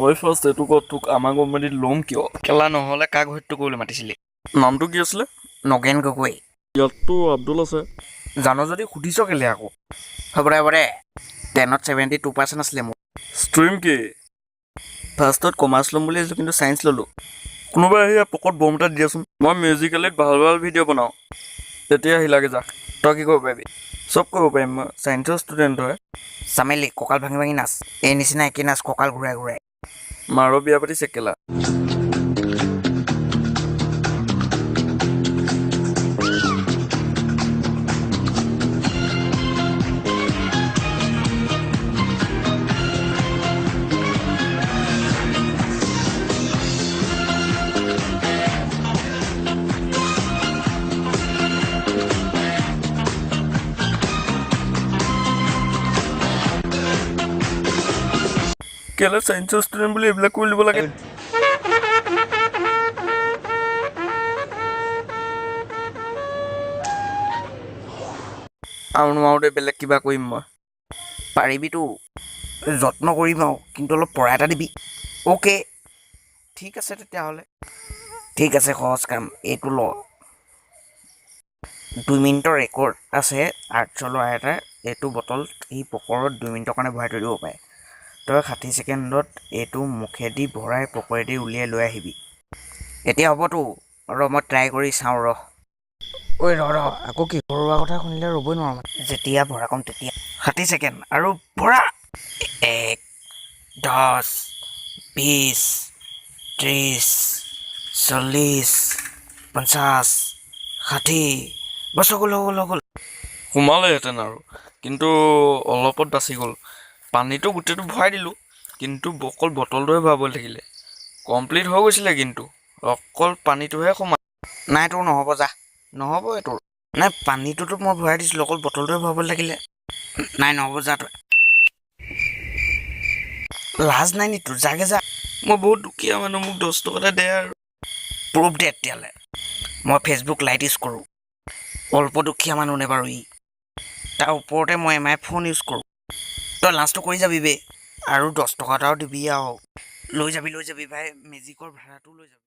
তই ফাৰ্ষ্ট এইটো ক, তোক আমাৰ কোম্পানীত ল'ম কিয়? কেলা, নহ'লে কাক হত্যা কৰিবলৈ মাতিছিলি? নামটো কি আছিলে? নগেন গগৈ। ইয়াততো আব্দুল আছে। জান যদি সুধিছ কেলে আকৌ? হ'ব দে, হ'ব দে। 10ত 72% আছিলে মোৰ। ষ্ট্ৰীম কি? ফাৰ্ষ্টত কমাৰ্চ ল'ম বুলি ভাবিছিলোঁ, কিন্তু ছায়েন্স ল'লোঁ। কোনোবাই আহি ইয়াৰ পকত বম এটা দিয়াচোন। মই মিউজিকেলিত ভাল ভাল ভিডিঅ' বনাওঁ। তেতিয়া আহিলাগে যা। তই কি কৰিব পাৰিবি? চব কৰিব পাৰিম, মই ছায়েন্সৰ ষ্টুডেণ্ট হয়। চামেলি, কঁকাল ভাঙি ভাঙি নাচ। এই নিচিনা একে নাচ, কঁকাল ঘূৰাই ঘূৰাই। মাৰ বিয়া পাতিছে কেলা। কেলা, ছায়েন্সৰ ষ্টুডেণ্ট বুলি এইবিলাক কৰি দিব লাগে। আৰু নোৱাৰোঁ দে, বেলেগ কিবা কৰিম মই। পাৰিবিতো, যত্ন কৰিম আৰু, কিন্তু অলপ পৰা এটা দিবি। অ'কে, ঠিক আছে তেতিয়াহ'লে। ঠিক আছে, সহজ কাম। এইটো ল। 2 মিনিটৰ ৰেকৰ্ড আছে আৰ্টছৰ ল'ৰা এটাৰ। এইটো বটল সি পকৰত 2 মিনিটৰ কাৰণে ভৰাই থৈ দিব পাৰে। তই 60 ছেকেণ্ডত এইটো মুখেদি ভৰাই পকৰেদি উলিয়াই লৈ আহিবি। এতিয়া হ'বতো? ৰ, মই ট্ৰাই কৰি চাওঁ, ৰহ। ঐ ৰ ৰ, আকৌ কি ভৰোৱা কথা শুনিলে ৰ'বই নোৱাৰোঁ মানে। যেতিয়া ভৰা কম তেতিয়া। 60 ছেকেণ্ড আৰু ভৰা। 1, 10, 20, 30, 40, 50, 60, বছ, হৈ গ'ল, হৈ গ'ল, হৈ গ'ল। সোমালেহেঁতেন আৰু, কিন্তু অলপত বাচি গ'ল। পানীটো গোটেইটো ভৰাই দিলোঁ, কিন্তু অকল বটলটোহে ভৰাবলৈ থাকিলে। কমপ্লিট হৈ গৈছিলে, কিন্তু অকল পানীটোহে সোমাল। নাই, তোৰ নহ'ব, যা। নহ'ব তোৰ। নাই, পানীটোতো মই ভৰাই দিছিলোঁ, অকল বটলটোহে ভৰাবলৈ থাকিলে। নাই, নহ'ব, যা তই। লাজ নাই নি তোৰ? যাগে যা। মই বহুত দুখীয়া মানুহ, মোক 10 টকা এটা দে আৰু। প্ৰুফ দে তেতিয়াহ'লে। মই ফেচবুক লাইট ইউজ কৰোঁ। অল্প দুখীয়া মানুহ নে বাৰু ই? তাৰ ওপৰতে মই এম আই ফোন ইউজ কৰোঁ। তই লাঞ্চটো কৰি যাবি বে, আৰু 10 টকা এটাও দিবি আৰু। লৈ যাবি, লৈ যাবি ভাই, মেজিকৰ ভাড়াটো লৈ যাবি।